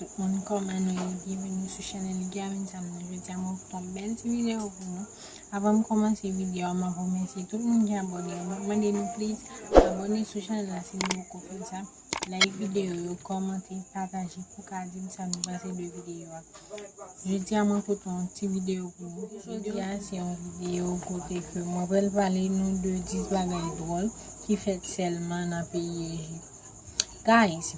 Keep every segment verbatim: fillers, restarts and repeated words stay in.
Tout moun, kòman nou ye? Byenveni sou chanèl Gamin Sam nan. Jodi a mwen pote yon bèl ti videyo pou nou. Avan m kòmanse videyo a, m ap remèsye tout moun ki abòne yo. M ap mande nou please abòne sou chanèl la si nou poko fè sa. Like videyo yo, kòmante, pataje pou ka di m sa nou panse de videyo a. Jodi a mwen pote yon ti videyo pou nou. Jodi a se yon videyo kote ke mwen pral pale nou de dis bagay dwòl ki fèt sèlman nan peyi Ejip. Guys,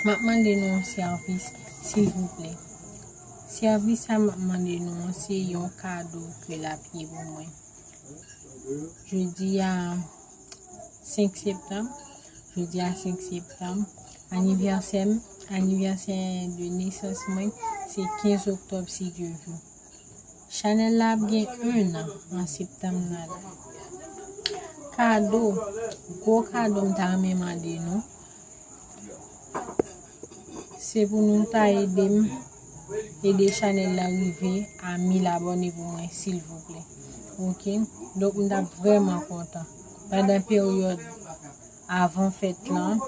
m ap mande nou yon sèvis, silvouplè. Sèvis sa m ap mande nou an, se yon kado ke l ap ye pou mwen. Jodi a senk septanm, jodi a senk septanm, anivèsè m, anivèsè de nesans mwen, se kenz oktòb, si Dye vle. Chanèl la ap gen en an an septanm nan la. Kado, gwo kado m ta renmen mande nou, se pou nou ta ede m, ede chanèl la rive a mil abòne pou mwen, silvouplè. Oke? Donk, m t ap vrèman kontan. Pandan peryòd avan fèt lan,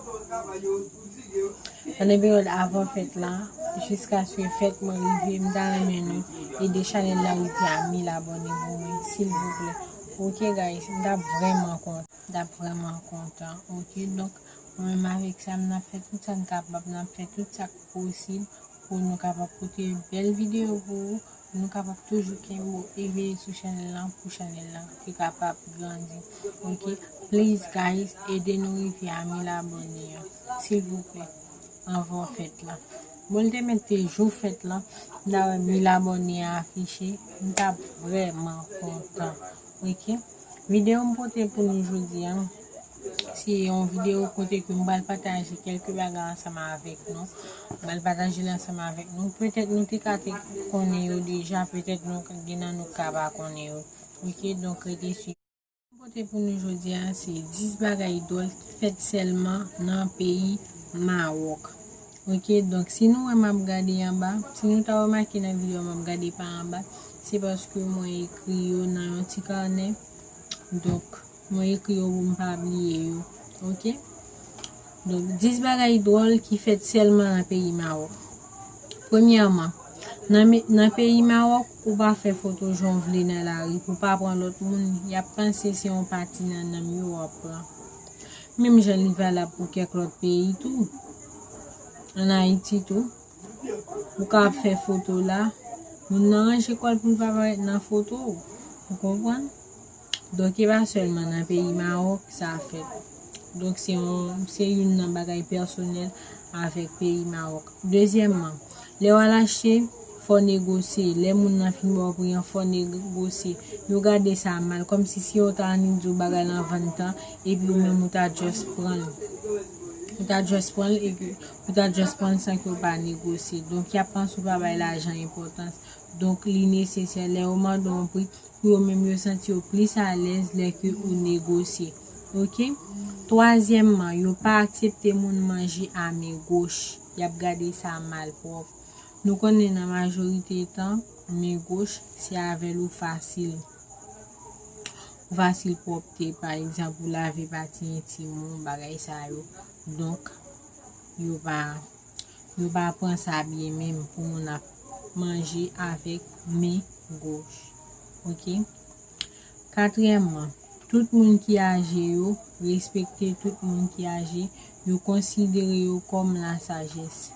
pandan peryòd avan fèt lan, jiskaske fèt mwen rive, m ta renmen nou ede chanèl la rive a mil abòne pou mwen, silvouplè. Oke, guys, m t ap vrèman kontan. M t ap vrèman kontan. Oke, donk, mwen menm avèk sa, m ap fè tout sa n kapab, n ap fè tout sa k posib pou nou kapab pote bèl videyo pou ou, pou nou kapab toujou kenbe w eveye sou chanèl lan, pou chanèl lan te kapab grandi. Oke, please, guys, ede nou rive a mil abòne an, silvouplè, anvan fèt lan. Bon, l te mèt te jou fèt lan, m ta wè mil abòne an afiche, m t ap vrèman kontan. Oke? Videyo m pote pou nou jodi a, se yon videyo kote ke m pral pataje kèlke bagay ansanm avèk nou. M pral pataje l ansanm avèk nou. Petèt nou te ka te konnen yo deja, petèt nou gen nan nou ka pa konnen yo. Oke, donk rete swiv. M pote pou nou jodi a, se dis bagay dwòl ki fèt sèlman nan peyi Mawòk. Oke, donk si nou wè m ap gade anba, si nou ta remake nan videyo a m ap gade pa anba, se paske mwen ekri yo nan yon ti kanè. Donk, mwen ekri yo pou m pa bliye yo. Oke? Donk, dis bagay dwòl ki fèt sèlman nan peyi Mawòk. Premyèman, nan me-, nan peyi Mawòk, ou pa fè foto jan w vle nan lari pou pa pran lòt moun, y ap panse se yon pati nan nanm yo w ap pran. Menm jan li valab pou kèk lòt peyi tou. Ann Ayiti tou, ou ka ap fè foto la, moun nan ranje kò l pou l pa parèt nan foto w. Ou konprann? Donk, e pa sèlman nan peyi Mawòk sa fèt. Donk, se yon, se youn nan bagay pèsonèl avèk peyi Mawòk. Dezyèmman, lè w al achte, fò w negosye. Lè moun nan fin ba w pri an, fò w negosye. Yo gade sa mal, kòmsi si yo ta annik di w bagay lan vann tan, epi ou menm ou ta just pran l. Ou ta just pran l, epi ou ta just pran l san ke w pa negosye. Donk, y ap panse w pa bay lajan enpòtans. Donk, li nesesè lè yo mande w yon pri, pou yo menm yo santi yo plis alèz lè ke ou negosye. Oke? Twazyèmman, yo pa aksepte moun manje a men goch. Y ap gade sa malpwòp. Nou konnen nan majorite tan, men goch, se avè l ou fasil. Ou fasil pwòpte, pa egzanp, ou lave pati entim ou, bagay sa yo. Donk, yo pa, yo pa pran sa byen menm pou moun ap manje avèk men goch. Oke? Katriyèmman, tout moun ki aje yo, respekte tout moun ki aje, yo konsidere yo kòm lasajès.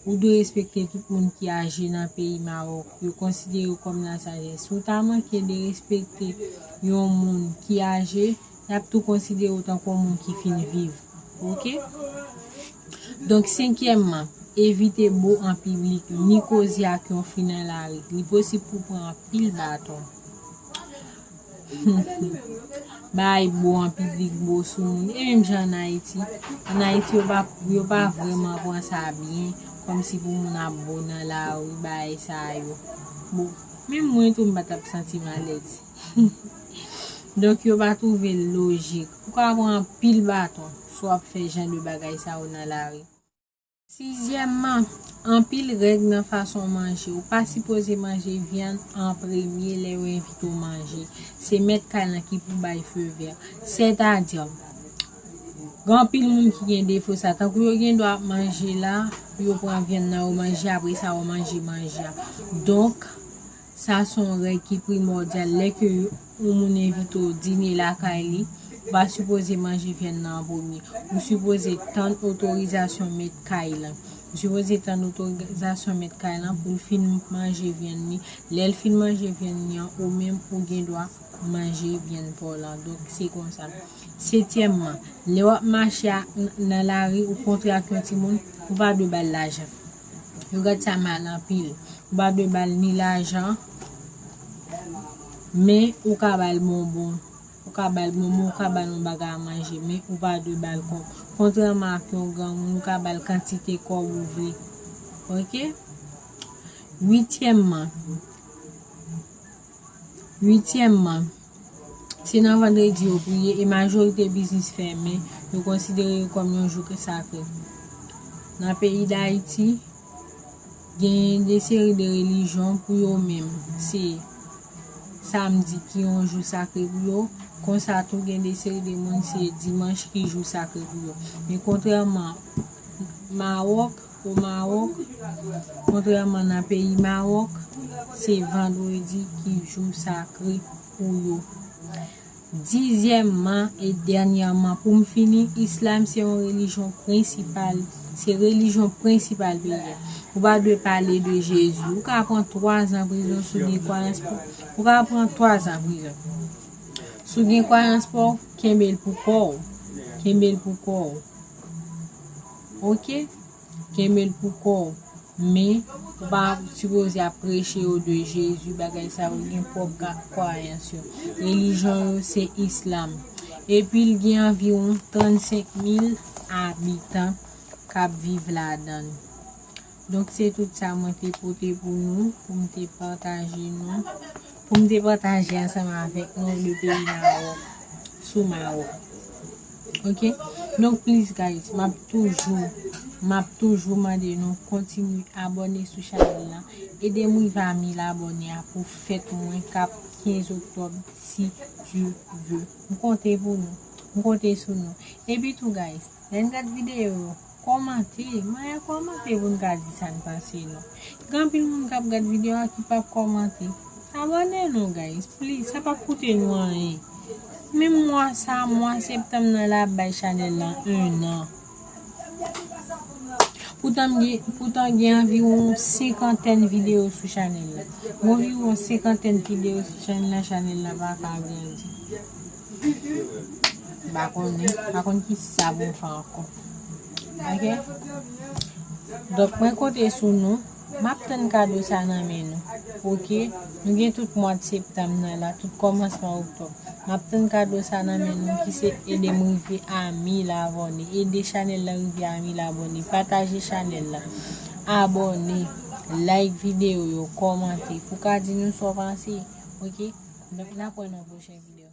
Ou dwe respekte tout moun ki aje nan peyi Mawòk, yo konsidere yo kòm lasajès. Si w ta manke de respekte yon moun ki aje, y ap tou konsidere w tankou yon moun ki fin viv. Oke? Donk, senkyèmman, evite bo an piblik, ni koze ak yon fi nan lari. Li posib pou w pran anpil baton. Bay bo an piblik, bo sou moun. E menm jan ann Ayiti, ann Ayiti, yo pa, yo pa vrèman pran sa byen, kòmsi pou moun ap bo nan lari, bagay sa yo. Bon, menm mwen tou, m pa t ap santi m alèz. Donk, yo pa twouve l lojik. Ou ka pran anpil baton si w ap fè jan de bagay sa yo nan lari. Sizyèmman, anpil règ nan fason w manje. Ou pa sipoze manje vyann an premye lè yo envite w manje. Se mèt kay lan ki pou bay feu vert. Sètadi, Gen anpil moun ki gen defo sa, tankou yo gen dwa ap manje la, yo pran vyann nan, yo manje, apre sa, yo manje manje a. Donk, sa se yon règ ki primòdyal. Lè ke yon moun envite w dine lakay li, ou pa sipoze manje vyann nan an premye. Ou sipoze tann otorizasyon mèt kay lan. Ou sipoze tann otorizasyon mèt kay lan pou l fin manje vyann li. Lè l fin manje vyann li an, ou menm ou gen dwa manje vyann pa w lan. Donk, se konsa. Setyèmman, lè w ap mache a, n-, nan lari, ou kontre ak yon timoun, ou pa dwe ba l lajan. Yo gad sa mal anpil. Ou pa dwe ba l ni lajan, men ou ka ba l bonbon. Ou ka ba l bonbon, ou ka ba l yon bagay a manje, men ou pa dwe ba l kòb. Kontrèman ak yon granmoun, ou ka ba l kantite kòb ou vle. Oke? Uityèmman, Uityèmman, se nan vandredi yo priye e majorite biznis fèmen, yo konsidere yo kòm yon jou sakre. Nan peyi Dayiti, gen de seri de relijyon pou yo menm, se samdi ki yon jou sakre pou yo. Konsa tou, gen de seri de moun, se dimanch ki jou sakre pou yo. Men kontrèman Mawòk, o Mawòk, kontrèman nan peyi Mawòk, se vandredi ki jou sakre pou yo. Dizyèmman e dènyèman, pou m fini, islam se yon relijyon prensipal, se relijyon prensipal peyi a. Ou pa dwe pale de Jezi. Ou ka pran twa zan prizon si w gen kwayans pou, ou ka pran twa zan prizon. Si w gen kwayans pa w, kenbe l pou kò w. Kenbe l pou kò w. Oke? Kenbe l pou kò w. Men, ou pa sipoze ap preche yo de Jezi, bagay sa yo gen pwòp ka-, kwayans yo. Relijyon yo se islam. Epi l gen anviwon trannsenk mil abitan k ap viv ladan l. Donk, se tout sa mwen te pote pou nou, pou m te pataje nou, pou m te pataje ansanm avèk nou de peyi Mawòk, sou Mawòk. Oke? Donk, please, guys, m ap toujou, m ap toujou mande nou kontinye abòne sou chanèl la. Ede m rive a mil abòne a pou fèt mwen k ap kenz oktòb, si Dye vle. M konte pou nou. M konte sou nou. Epi tou, guys, lè n gad videyo yo, kòmante. Mwen kòmante pou n ka di sa n panse nou. Gen anpil moun k ap gad videyo a ki p ap kòmante. Abòne nou, guys, please. Sa p ap koute nou anyen. Menm mwa sa, mwa septanm nan la ap bay chanèl lan en an. Poutan, m gen, poutan gen anviwon yon senkantèn videyo sou chanèl la. Gen anviwon yon senkantèn videyo sou chanèl la, chanèl la pa ka grandi. M pa konnen, m pa konn ki sa pou m fè ankò. Oke? Donk, mwen konte sou nou. M ap tann kado sa nan men nou. Oke? Nou gen tout mwa de septanm nan la, tout kòmansman oktòb. M ap tann kado sa nan men nou ki se ede m rive a mil abòne. Ede chanèl la rive a mil abòne. Pataje chanèl la. Abòne. Like videyo yo. Kòmante. Pou ka di nou sa w panse. Oke? Donk, n ap wè nan pwochen videyo.